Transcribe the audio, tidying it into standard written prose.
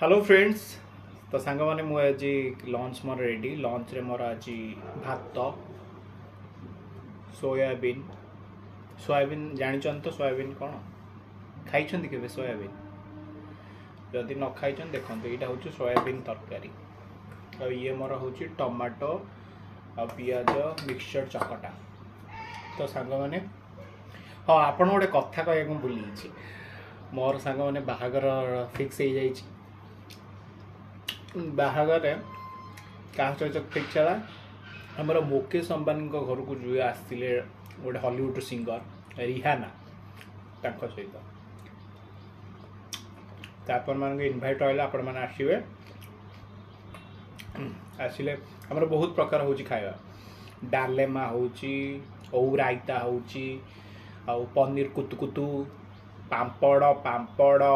Hello friends, ତ ସାଙ୍ଗମାନେ, ମୁଁ ଆଜି ଲଞ୍ଚ ମୋର ରେଡ଼ି। ଲଞ୍ଚରେ ମୋର ଆଜି ଭାତ, ସୋୟାବିନ୍। ସୋୟାବିନ୍ ଜାଣିଛନ୍ତି ତ? ସୋୟାବିନ୍ କ'ଣ? ଖାଇଛନ୍ତି କେବେ ସୋୟାବିନ୍? ଯଦି ନ ଖାଇଛନ୍ତି, ଦେଖନ୍ତୁ, ଏଇଟା ହେଉଛି ସୋୟାବିନ୍ ତରକାରୀ ଆଉ ଇଏ ମୋର ହେଉଛି ଟମାଟୋ ଆଉ ପିଆଜ ମିକ୍ସଚର୍ ଚକଟା। ତ ସାଙ୍ଗମାନେ, ହଁ, ଆପଣ ଗୋଟେ କଥା କହିବାକୁ ମୁଁ ଭୁଲି ଯାଇଛି। ମୋର ସାଙ୍ଗମାନେ, ବାହାଘର ଫିକ୍ସ ହେଇଯାଇଛି। ବାହାଘରରେ କାହା ସହିତ ଫିକ୍ସ ହେଲା? ଆମର ମୁକେଶ ଅମ୍ବାନୀଙ୍କ ଘରକୁ ଯେଉଁ ଆସିଥିଲେ ଗୋଟେ ହଲିଉଡ଼ ସିଙ୍ଗର ରିହାନା, ତାଙ୍କ ସହିତ। ତ ଆପଣମାନଙ୍କୁ ଇନଭାଇଟ୍ ରହିଲା, ଆପଣମାନେ ଆସିବେ। ଆସିଲେ ଆମର ବହୁତ ପ୍ରକାର ହେଉଛି ଖାଇବା। ଡାଲେମା ହେଉଛି, ଓଉ ରାଇତା ହେଉଛି, ଆଉ ପନିର କୁତୁ କୁତୁ, ପାମ୍ପଡ଼, ପାମ୍ପଡ଼।